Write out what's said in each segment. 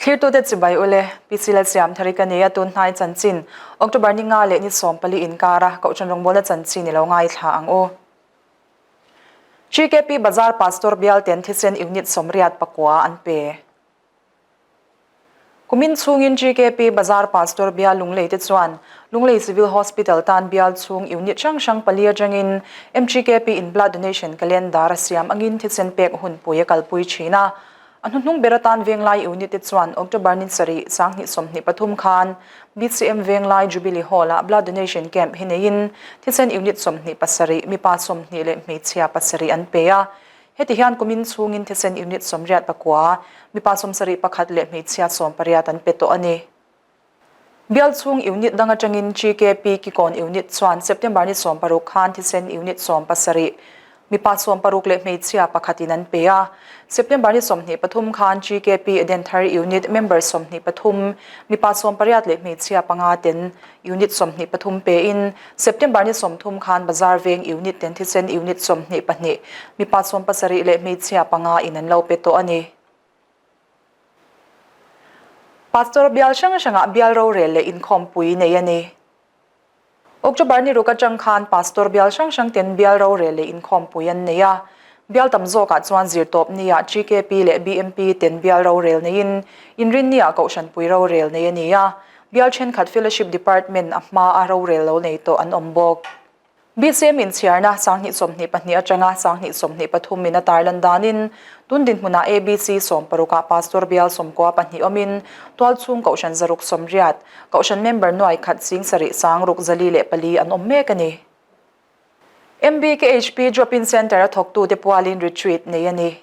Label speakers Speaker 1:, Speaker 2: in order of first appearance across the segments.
Speaker 1: Thlirtute chibai ule, PC Lalsiamthari ka nei a, tun hnai chanchin, October ni nga leh ni 14 inkara Kohhran rawngbawlna chanchin i lo ngaithla ang u. GKP Bazar Pastor bialten thisen unit 84 an pe. Kumin chhungin GKP Bazar Pastor bial Lunglei te chuan Lunglei Civil Hospital tan bial chhung unit hrang hrang pali atangin MGKP in blood donation calendar a siam angin thisen pek hunpui a kalpui thin a. A hnuhnung ber atan Venglai unit te chuan October ni sarih 2023 khan BCM Venglai Jubilee Hall ah blood donation camp hi neiin thisen unit 27 mipa 20 leh hmeichhia pasarih an pe a. Heti hian kumin chhungin thisen unit 89, mipa 71 leh hmeichhia 18 an pe tawh a ni. Bial chhung unit dang atangin GKP Kikawn unit chuan September ni 16 khan thisen unit 17, mipa 16 leh hmeichhia pakhatin an pe a. September ni 23 khan GKP Edenthar unit member 23, mipa 18 leh hmeichhia panga ten unit 23 pein September ni 30 khan Bazar Veng unit ten thisen unit 22, mipa 17 leh hmeichhia panga in an lo pe tawh a ni. Pastor bial hrang hrangah bial rorel leh inkhawmpui nei a ni. October ni ruk atang khan Pastor bial hrang hrang ten bial rorel leh inkhawmpui an nei a. Bial tam zawkah chuan zirtawp nia GKP leh BMP ten bial rorel neiin inrinnia kohhranpui rorel nei a ni a. Bial thenkhat Fellowship Department a hma a rorel lo nei tawh an awm bawk. BCM inchhiarna 2022 atanga 2023 in a tarlan danin tun dinhmunah ABC 60 ah Pastor bial 92 awmin tualchhung kohhran 180 kohhran member nuai khat sing sarih sang ruk zali leh pali an awm mek a ni. MBKHP Drop-in Centre a thawktute pualin retreat nei a ni.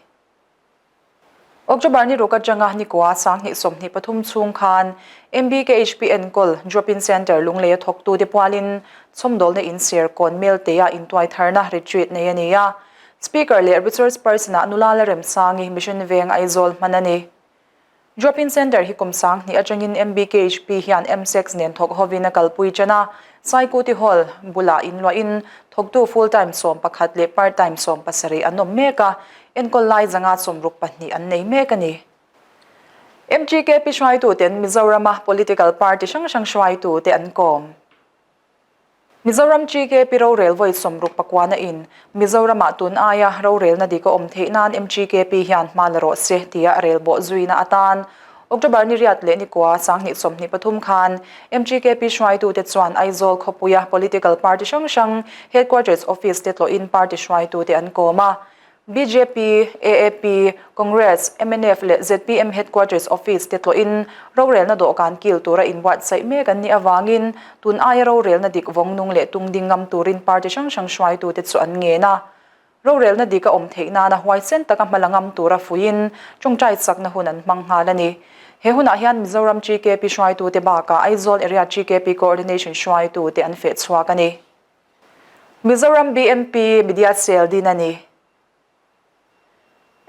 Speaker 1: October ni ruk atanga ni kua 2023 chhung khan MBKHP enkawl Drop-in Centre Lunglei a thawktute pualin chhawmdawlna inchhir kawn mel tea intuai tharna retreat nei a ni a. Speaker leh resource person-ah nula la remsangi Mission Veng Aizawl hman a ni. Drop-in Centre hi kum 2000 atangin MBKHP hian M6 nen thawk hovin a kalpui ṭan a, Saikuti Hall bulah inluahin thawktu full-time 11 leh part-time 17 an awm mek a, enkawl lai zanga 62 an nei mek a ni. MGKP hruaituten Mizorama political party hrang hrang hruaitute an kawm. Mizoram GKP rorel vawi 69 na in Mizoramah tun aia rorelna dik a awm theih nan MGKP hian hma la rawh se tia rel bawh zuina atan October ni riat leh ni kua 2023 khan MGKP hruaitute chuan Aizawl khawpuia political party hrang hrang headquarters office te tlawhin party hruaitute an kawm a. BJP, AAP, Congress, mnf leh zpm headquarters office te tlawhin rorelna dawhkan kil tura inbuatsaih mek an nih avangin tun aia rorelna dik vawng nung leh tung ding ngam turin party hrang hrang hruaitute chu an ngen a. Rorelna dik a awm theih nana huaisen taka hma la ngam tura fuiin tawngtai chakna hun an hmang nghal a ni. He hunah hian Mizoram GKP hruaitute bakah Aizawl Area GKP Coordination hruaitute an feh chhuak a ni. Mizoram BMP Media Cell din a ni.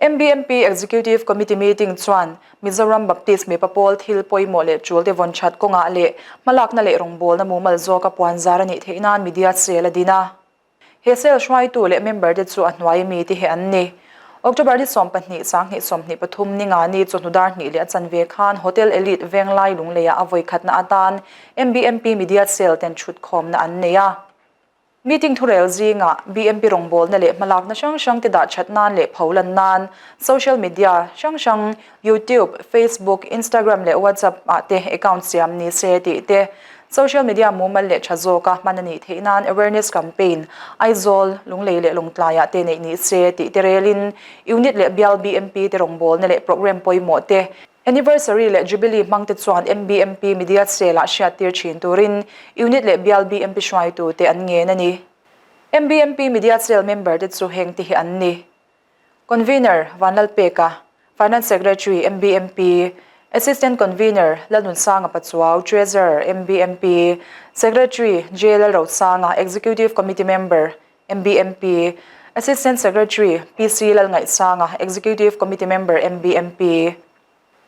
Speaker 1: MBMP Executive Committee meeting chuan Mizoram Baptist mipa pawl thil pawimawh leh tul te vawn that kawngah leh hmalakna leh rawngbawlna mumal zawka puan zar a nih theih nan Media Cell a din a. He cell hruaitu leh member te chu a hnuai mi te hi an ni. October ni 12 2023 ni nga ni chawhnu dar hnih leh a chanve khan Hotel Elite Venglai Lungleiah a vawi khatna atan MBMP Media Cell ten thutkhawmna an nei a. Meeting thurel zingah BMP rawngbawlna leh hmalakna hrang hrang te dah that nan leh pholan nan social media hrang hrang YouTube, Facebook, Instagram leh WhatsApp ah te account siam ni se tih te, social media mumal leh tha zawka hman a nih theih nan awareness campaign Aizawl, Lunglei leh Lawngtlaiah te neih ni se tih te relin unit leh bial BMP te rawngbawlna leh program pawimawh te Anniversary leh Jubilee hmang te chuan MBMP Media Cell-ah hriattir thin turin unit leh bial BMP hruaitute an ngen a ni. MBMP Media Cell member te chu heng te hi an ni. Convener, Vanlalpeka, Finance Secretary, MBMP, Assistant Convener, Lalnunsanga Pachuau, Treasurer, MBMP, Secretary, J. Lalrosanga, Executive Committee Member, MBMP, Assistant Secretary, PC Lalngaihsanga, Executive Committee Member, MBMP.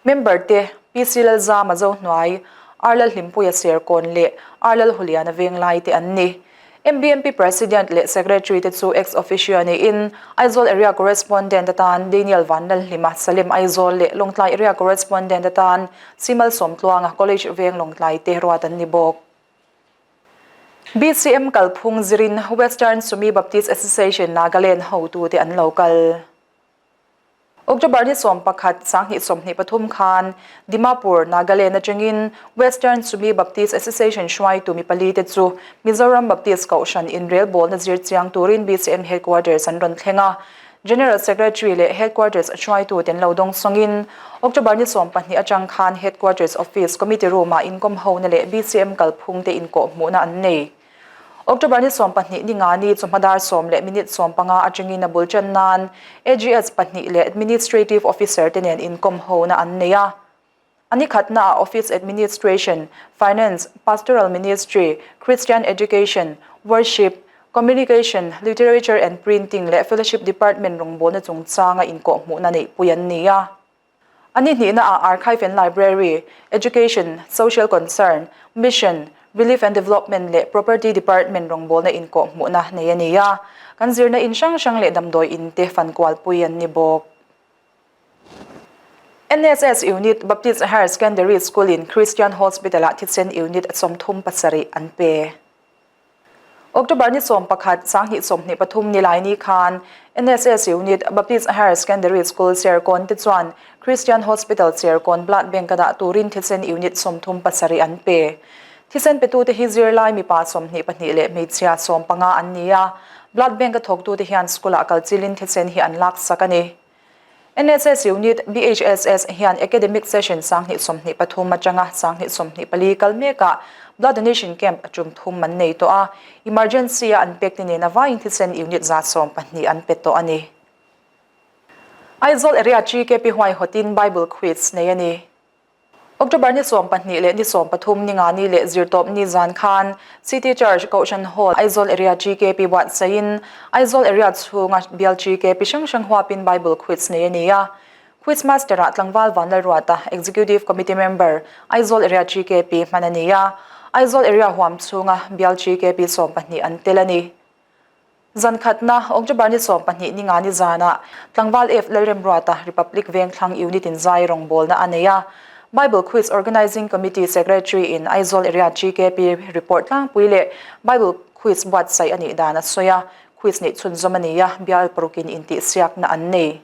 Speaker 1: Member te, PC Lalzama Zohnuai, R Lalhlimpuia Serkawn leh R Lalhuliana Venglai te an ni. MBMP President leh Secretary te chu ex officio niin Aizawl Area Correspondent atan Daniel Vanlalhlima, Salem Aizawl leh Lawngtlai Area Correspondent atan Simal Sawmtluanga, College Veng Lawngtlai te ruat an ni bawk. BCM kalphung zirin Western Sumi Baptist Association Nagaland hotute an lo kal. October ni 11, 2023 khan Dimapur, Nagaland atangin Western Sumi Baptist Association hruaitu mi pali te chu Mizoram Baptist Kohhran inrelbawlna zir chiang turin BCM Headquarters an rawn thleng a. General Secretary leh Headquarters hruaitu ten lo dawng sawngin October ni 12 atang khan Headquarters Office Committee Room-ah inkawm hona leh BCM kalphung te inkawhhmuhna an nei. October ni 12 ni nga ni chawhma dar sawm leh minute 15 atangin a bul tan nan AGS pahnih leh Administrative Officer te nen inkawm hona an nei a. A ni khatnaah Office Administration, Finance, Pastoral Ministry, Christian Education, Worship, Communication, Literature and Printing leh Fellowship Department rawngbawlna chungchanga inkawhhmuhna neihpui an ni a. A ni hnihnaah Archive and Library, Education, Social Concern, Mission, Relief and Development leh Property Department rawngbawlna inkawhhmuhna nei a ni a, kan zirna in hrang hrang leh damdawi in te fankualpui an ni bawk. NSS Unit, Baptist Higher Secondary School in Christian Hospital-ah thisen unit 37 an pe. October ni 11, 2023 Nilaini khan NSS Unit, Baptist Higher Secondary School Serkawn te chuan Christian Hospital Serkawn Blood Bank a dah turin thisen unit 37 an pe. Thisen petute hi zirlai mipa 22 leh hmeichhia 15 an ni a, Blood Bank a thawktute hian school-ah kalchilin thisen hi an laksak a ni. NSS Unit, BHSS, hian Academic Session 2023 atanga 2024 kal mekah Blood Donation Camp a tum thum an nei tawh a, Emergency-a an pek te nena vaiin thisen unit 12 an pe tawh a ni. Aizawl Area GKP huaihawtin Bible Quiz nei a ni. October ni 12 leh ni 13 ni nga ni leh zirtawp ni zan khan City Church Kohhran Hall Aizawl Area GKP buatsaihin Aizawl Area chhunga bial GKP hrang hrang huapin Bible Quiz nei a ni a. Quiz Master ah Tlangval Vanlalruata, Executive Committee Member, Aizawl Area GKP hman a ni a. Aizawl Area huam chhunga bial GKP 12 an tel a ni. Zan khatna, October ni 12 ni nga ni zanah Tlangval F Lalremruata Republic Vengthlang Unit in zai rawngbawlna a nei a. Bible Quiz Organising Committee Secretary in Aizawl Area GKP report tlangpui leh Bible Quiz buatsaih a nih dan a sawi a. Quiz neih chhunzawm a ni a, bial parukin intihsiakna an nei.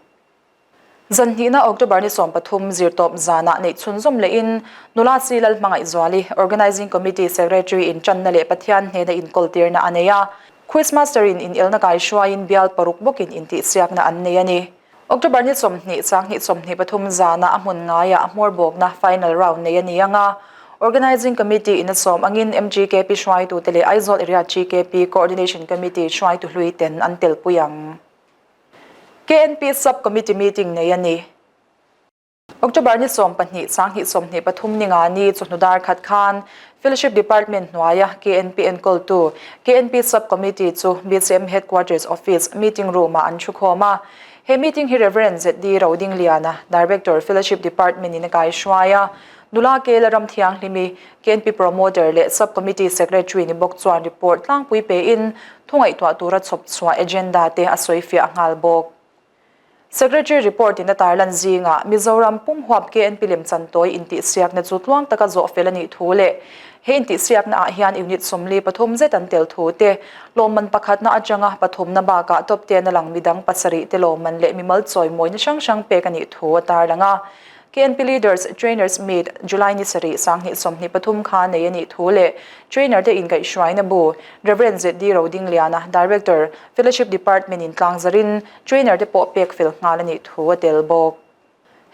Speaker 1: Zan hnihna October ni 13 zirtawp zanah neih chhunzawm lehin Nula Si Lalhmangaihzuali, Organising Committee Secretary in tanna leh Pathian hnena inkawltirna a nei a. Quiz Master in inelna kaihruaiin bial paruk bawkin intihsiakna an nei a ni. October ni 20 2023 zana a hmun ngaiah a hmawr bawkna final round nei a ni ang a. Organising Committee in a sawm angin MGKP hruaitute leh Aizawl Area GKP Coordination Committee hruaitu hlui ten an telpui ang. KNP Sub Committee meeting nei a ni. October ni 12, 2023 ni nga ni chawhnu dar khat khan Fellowship Department hnuaia KNP enkawltu KNP Sub Committee chu BCM Headquarters Office meeting room-ah an thukhawm a. He meeting hi Rev. ZD Rodingliana, Director, Fellowship Department in a kaihruai a. Nula Kela Ramthianghlimi, KNP Promoter leh Sub Committee Secretary ni bawk chuan report tlangpui pein thu ngaihtuah tura chhawp chhuah agenda te a sawi fiah nghal bawk. Secretary report in a tarlan zingah Mizoram pum huap KNP lemchantawi intihsiakna chu tluang taka zawh fel a nih thu leh he intihsiakna ah hian unit 43 zet an tel thu te, lawmman pakhatna atanga pathumna bakah top ten a lang midang pasarih te lawmman leh mimal chawimawina hrang hrang pek a nih thu a tarlang a. KNP Leaders Trainers Meet July ni sarih 2023 kha nei a nih thu leh Trainer te inkaihhruaina bu Rev. ZD Rodingliana, Director, Fellowship Department in tlangzarin Trainer te pawh pek fel nghal a nih thu a tel bawk.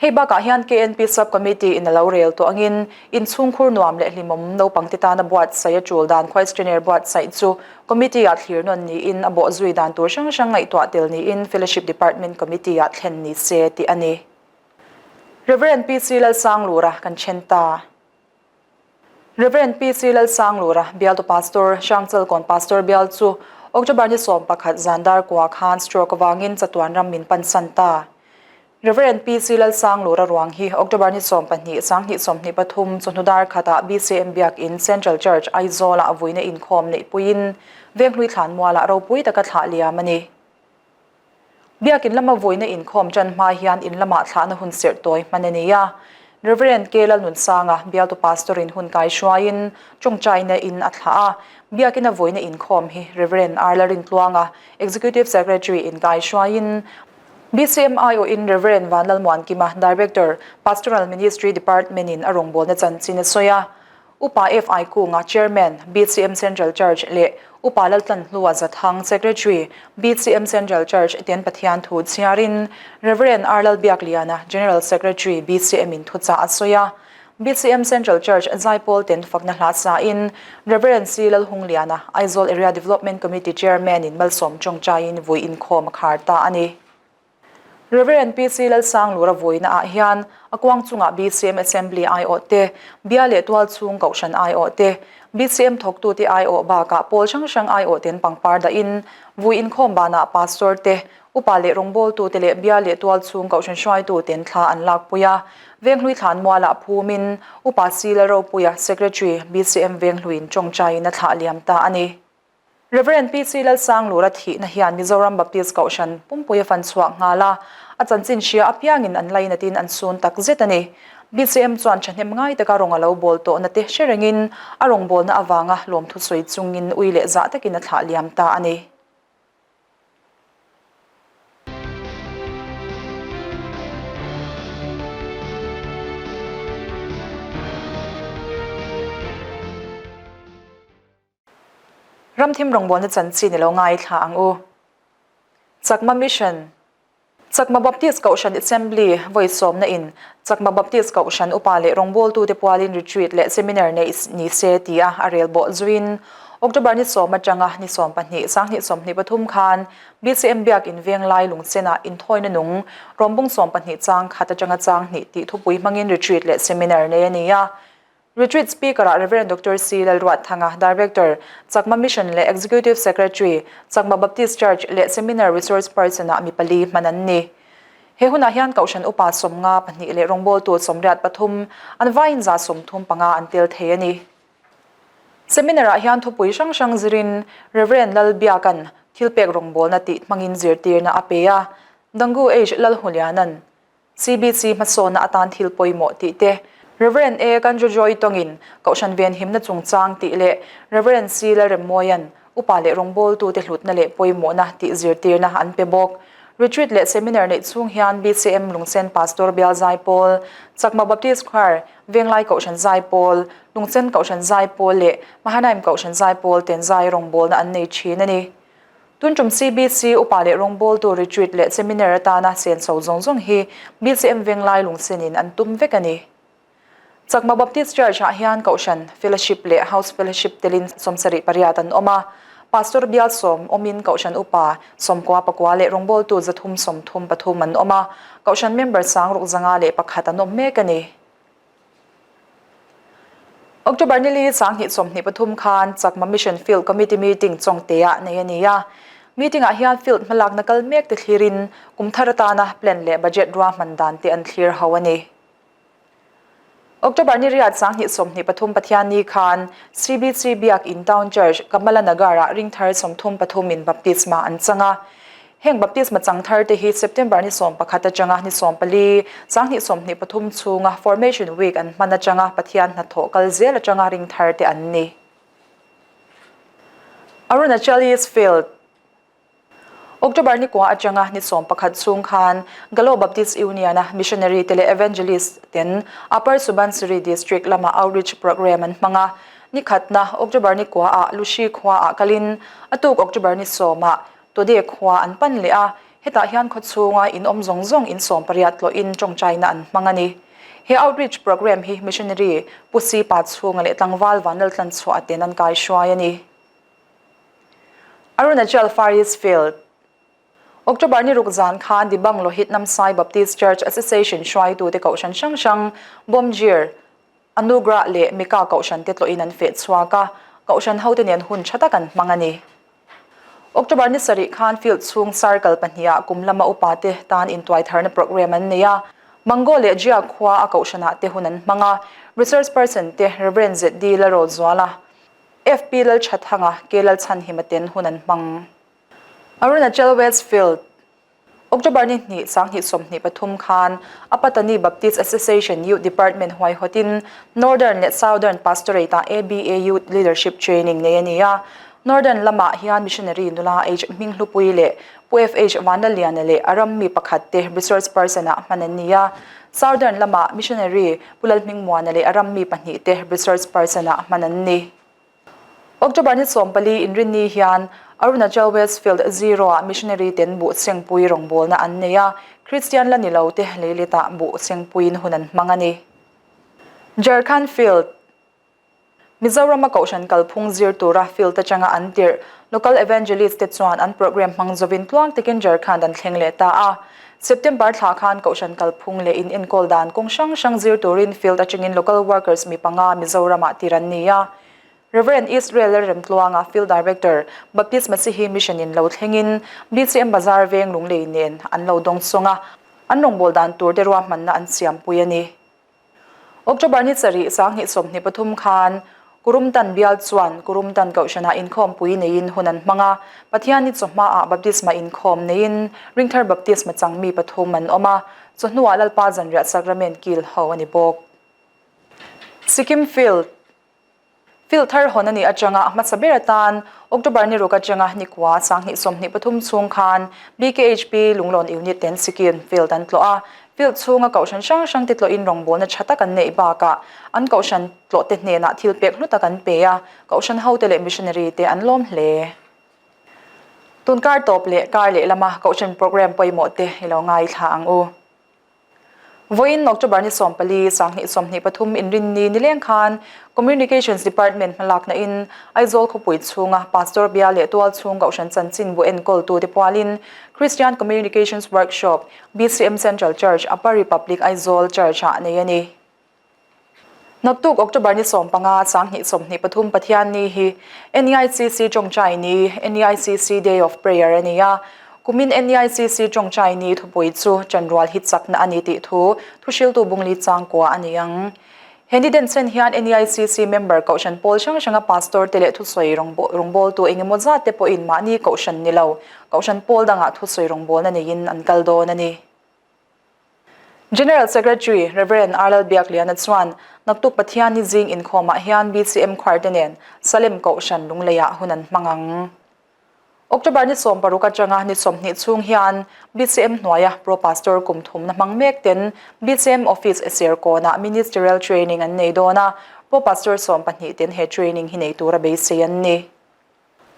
Speaker 1: Hei bakah hian KNP Sub Committee in a lo rel tawh angin inchhungkhur nuam leh hlimawm naupangte tana buatsaih a tul dan questionnaire buatsaih chu Committee ah thlir nawn niin a bawhzui dan tur hrang hrang ngaihtuah tel niin Fellowship Department Committee ah thlen ni se tih a ni. Rev. PC Lalsanglura kan then ta. Rev. PC Lalsanglura bialtu Pastor Hrangchalkawn Pastor bial chu October ni 11 zan dar kua khan stroke avangin chatuan ram min pansan ta. Rev. PC Lalsanglura ruang hi October ni 12, 2023 chawhnu dar khatah BCM Biakin Central Church Aizawl-ah vuina inkhawm neihpuiin Venghlui Thlanmualah ropui taka thlah liam a ni. Biakin lama vuina inkhawm tan hma hian in lamah thlahna hun serh tawi hman a ni a. Rev. K Lalnunsanga, bialtu pastor-in hun kai hruaiin tawngtaina in a thlah a. Biakina vuina inkhawm hi Rev. R Lalrintluanga, Executive Secretary in kai hruaiin BCMIO in Rev. Vanlalmuankima, Director, Pastoral Ministry Department in a rawngbawlna chanchin a sawi a. Upa FI Kunga, Chairman, BCM Central Church leh Upa Laltlanhlua Zathang, Secretary, BCM Central Church ten Pathian thu chhiarin Rev. R Lalbiakliana, General Secretary, BCM in thuchah a sawi a. BCM Central Church Zaipawl ten fakna hla sain Rev. C Lalhungliana, Aizawl Area Development Committee Chairman in malsawm tawngtaiin vui inkhawm a khar ta a ni. Rev. PC Lalsanglura vuina ah hian a kuang chungah BCM Assembly aiawh te, Bia leh Tualchhung Kohhran aiawh te, BCM thawktute aiawh bakah pawl hrang hrang aiawh ten pangpar dahin vui inkhawm banah Pastor te, Upa leh rawngbawltute leh bia leh tualchhung kohhran hruaituten thla an lakpui a. Venghlui Thlanmualah phumin Upa Si Lalropuia, Secretary, BCM Venghluiin tawngtaiin a thlah liam ta a ni. Rev. PC Lalsanglura thihna hian Mizoram Baptist Kohhran pumpui a fan chhuak nghal a, a chanchin hria apiangin an lainatin an sun tak zet a ni. BCM chuan thahnem ngai taka rawng a lo bawl tawhna te hre rengin a rawngbawlna avanga lawmthu sawi chungin ui leh zah takin a thlah liam ta a ni. Ramthim rawngbawlna chanchin i lo ngaithla ang u. Chakma Mission Chakma Baptist Kohhran Assembly vawi sawmna in Chakma Baptist Kohhran upa leh rawngbawltute pualin retreat leh seminar neih ni se tia a rel bawh zuiin October ni sawm atanga ni 12, 2023 khan BCM Biak In Venglai Lungsenah inthawina nung rawmbung 12 chang khat atanga chang hnih tih thupui hmangin retreat leh seminar nei a ni a. Retreat Speaker-ah Rev. Doctor C. Lalruatthanga, Director, Chakma Mission leh Executive Secretary, Chakma Baptist Church leh Seminar Resource Person-ah mi pali hman an ni. He hunah hian Kohhran Upa 52 leh rawngbawltu 83, an vaiin 35 an tel thei a ni. Seminar-ah hian thupui hrang hrang zirin Rev. Lalbiaka'n thilpek rawngbawlna tih hmangin zirtirna a pe a, Dangu H. Lalhuliana'n CBC hmasawnna atan thil pawimawh tih te, Rev. A. Kanjojoy tawngin Kohhran venhimna chungchang tih leh Rev. C. Lalremmawia'n upa leh rawngbawltute hlutna leh pawimawhna tih zirtirna an pe bawk. Retreat leh seminar neih chhung hian BCM Lungsen Pastor Bial Zaipawl, Chakma Baptist Choir, Venglai Kohhran Zaipawl, Lungsen Kohhran Zaipawl leh Mahanaim Kohhran Zaipawl ten zai rawngbawlna an nei thin a ni. Tuntum CBC upa leh rawngbawltu retreat leh seminar atana senso zawng zawng hi BCM Venglai lungsenin an tum vek a ni. Chakma Baptist Church ah hian Kohhran Fellowship leh House Fellowship telin 78 an awm a, Pastor bial sawm awmin Kohhran upa 99 leh rawngbawltu 333 an awm a, Kohhran member 651 an awm mek a ni. October ni li 2023 khan Chakma Mission Field Committee meeting Chawngte-ah nei a ni a. Meeting-ah hian field hmalakna kal mek te thlirin kum thar atana plan leh budget ruahman dan te an thlir ho a ni. October ni riat 2023 Pathianni khan CBC Biak In Town Church, Kamala Nagar-ah ringthar 33 in baptisma an chang a. Heng baptisma chang thar te hi September ni 11 atanga ni 14, 2023 chhunga Formation Week an hman atanga Pathian hnathawh kal zel atanga ring thar te an ni. Arunachal East Field, October ni kua atanga ni 11 chhung khan Galo Baptist Union-a Missionary te leh Evangelist ten Upper Subansiri District lama Outreach Programme an hmang a. Ni khatna October ni kuaah Lushi khuaah kalin a tuk October ni sawmah Tode khua an pan leh a, hetah hian khaw chhunga in awm zawng zawng in 18 tlawhin tawngtaina an hmang a ni. He outreach programme hi missionary Pu Sipa chhunga leh tlangval Vanlaltlan chhuah ten an kai hruai a ni. Arunachal Far East Field, October ni ruk zan khan Dibang Lohit Namsai Baptist Church Association hruaitute kohhran hrang hrang Bawmjir, Anugrah leh Mika kohhran te tlawhin an feh chhuak a, kohhran hote nen hun tha tak an hmang a ni. October ni sarih khan field chhung circle pahnihah kum lama upate tan intuaitharna programme an nei a. Mango leh Jia khua a kohhranah te hun an hmang a. Resource person te Rev. ZD Lalrozuala, FP Lalthathanga, K Lalchhanhima ten hun an hmang. Arunachal West Field. October ni hnih 2023 khan Apatani Baptist Association Youth Department huaihawtin Northern leh Southern Pastorate-ah ABA Youth Leadership Training nei a ni a. Northern lamah hian Missionary nula H Hminghlupui leh Pu FH Vanlaliana leh a rammi pakhat te resource person-ah hman an ni a. Southern lamah Missionary Pu Lalhmingmuana leh a rammi pahnih te resource person-ah hman an ni. October ni 14 inrinni hian Arunachal West Field Zero ah missionary ten buh chengpui rawngbawlna an nei a, Kristian la ni lo te leiletah buh chengpuiin hun an hmang a ni. Jharkhand Field, Mizorama kohhran kalphung zir tura field atanga an tirh Local Evangelist te chuan an programme hmang zovin tluang takin Jharkhand an thleng leh ta a. September thla khan kohhran kalphung leh in enkawl dan kawng hrang hrang zir turin field atangin local workers mi panga Mizoramah tir an ni a. Rev. Israel Lalremtluanga, Field Director, Baptist Masihi Mission in lo thlengin BCM Bazar veng Lunglei nen an lo dawng sawng a, an rawngbâwl dan tur te ruahmanna an siampui a ni. October ni sarih 2023 khan Kurumtan bial chuan Kurumtan Kohhranah inkhawmpui neiin hun an hmang a, Pathianni chawhmaah baptisma inkhawm neiin Ringthar Baptisma chang mi pathum an awm a, chawhnuah Lalpa zanriah Sacrament kil ho a ni bawk. Sikkim Field. Field thar hawn a nih atanga a hmasa ber atan October ni ruk atanga ni kua 2023 chhung khan BKHP Lunglawn Unit ten Sikkim Field an tlawh a. Field chhunga kohhran hrang hrang te tlawhin rawngbawlna tha tak an neih bakah an kohhran tlawhte hnenah thil pek hlu tak an pe a, kohhran hote leh missionary te an lawm hle. Tun kar tawp leh kar lehlama kohhran programme pawimawh te i lo ngaithla ang u. Vawiin October ni 14, 2023 inrinni nileng khan Communications Department hmalakna in Aizawl khawpui chhunga Pastor Bia leh Tual chhung Kohhran chanchin bu enkawltute pualin Christian Communications Workshop BCM Central Church Upper Republic Aizawl Church-ah nei a ni. Naktuk October ni 15, 2023 Pathianni hi NEICC Tawngtai Ni, NEICC Day of Prayer, a ni a. Kumin NEICC Tawngtai Ni thupui chu Chanrual hi chakna a ni tih thu thuhriltu Bungli Changkua a ni ang. He ni denchhen hian NEICC member kohhran pawl hrang hranga pastor te leh thusawi rawngbawltu engemaw zat te pawhin mahni kohhran ni lo kohhran pawl dangah thusawi rawngbawlna neiin an kal dawn a ni. General Secretary Rev. R. Lalbiakliana chuan naktuk Pathianni zing inkhawmah hian BCM khuarte nen Salem Kohhran Lungleiah hun an hmang ang. October ni 16 atanga ni 20 chhung hian BCM hnuaia Pro Pastor kum thumna hmang mek ten BCM Office Serkawnah Ministerial Training an nei dawn a, Pro Pastor 12 ten he training hi nei tura beisei an ni.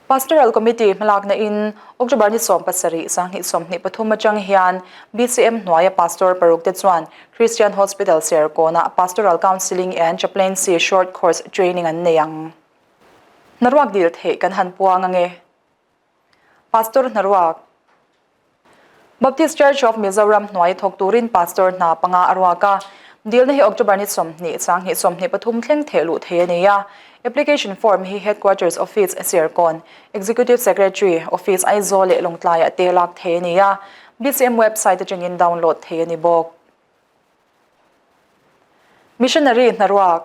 Speaker 1: Pastoral Committee hmalakna in October ni 17, 2023 atang hian BCM hnuaia Pastor paruk te chuan Christian Hospital Serkawnah Pastoral Counselling and Chaplaincy Short Course Training an nei ang. Hnaruak dil theih kan han puang ange. Pastor Hnaruak. Baptist Church of Mizoram hnuai thawk turin Pastor hna panga a ruak a, dilna hi October ni 20, 2023 thleng theh luh thei a ni a. Application form hi Headquarters Office Serkawn, Executive Secretary Office Aizawl leh Lawngtlaiah te lak thei a ni a, BCM website atangin download thei a ni bawk. Missionary hnaruak.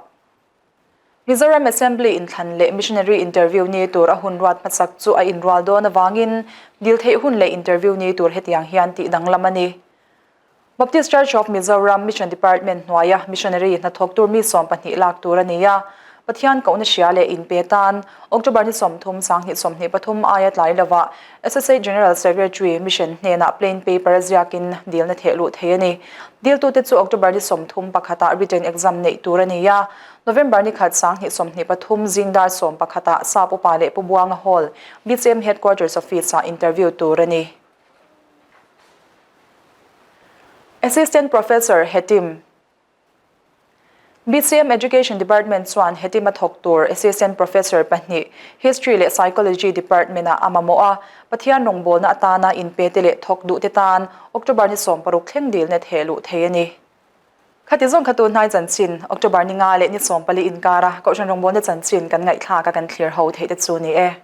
Speaker 1: Mizoram Assembly inthlan leh Missionary Interview ni tur a hun ruat hmasak chu a inrual dawn avangin dil theih hun leh interview ni tur hetiang hian tih danglam a ni. Baptist Church of Mizoram Mission Department hnuaia Missionary hnathawk tur mi 12 lak tur a ni a, Pathian kohna hria leh inpe tan October ni 30, 2023 aia tlai lovah Associate General Secretary Mission hnenah plain paper a ziakin dilna theh luh thei a ni. Diltute chu October ni 31 ah written exam neih tur a ni a. November ni khat 2023 zing dar 11 ah Sap Upa leh Pu Buanga Hall, BCM Headquarters Office ah interview tur a ni. Assistant Professor Hetim. BCM Education Department chuan hetima thawk tur Assistant Professor pahnih History leh Psychology Department-ah a mamawh a, Pathian rawngbawlna atana inpe te leh thawk duh te tan October ni 16 thleng dilna theh luh thei a ni. Khati zawng kha tun hnai chanchin, October ni nga leh ni 14 inkara Kohhran rawngbawlna chanchin kan ngaihthlak a kan thlir ho theih te chu ni e.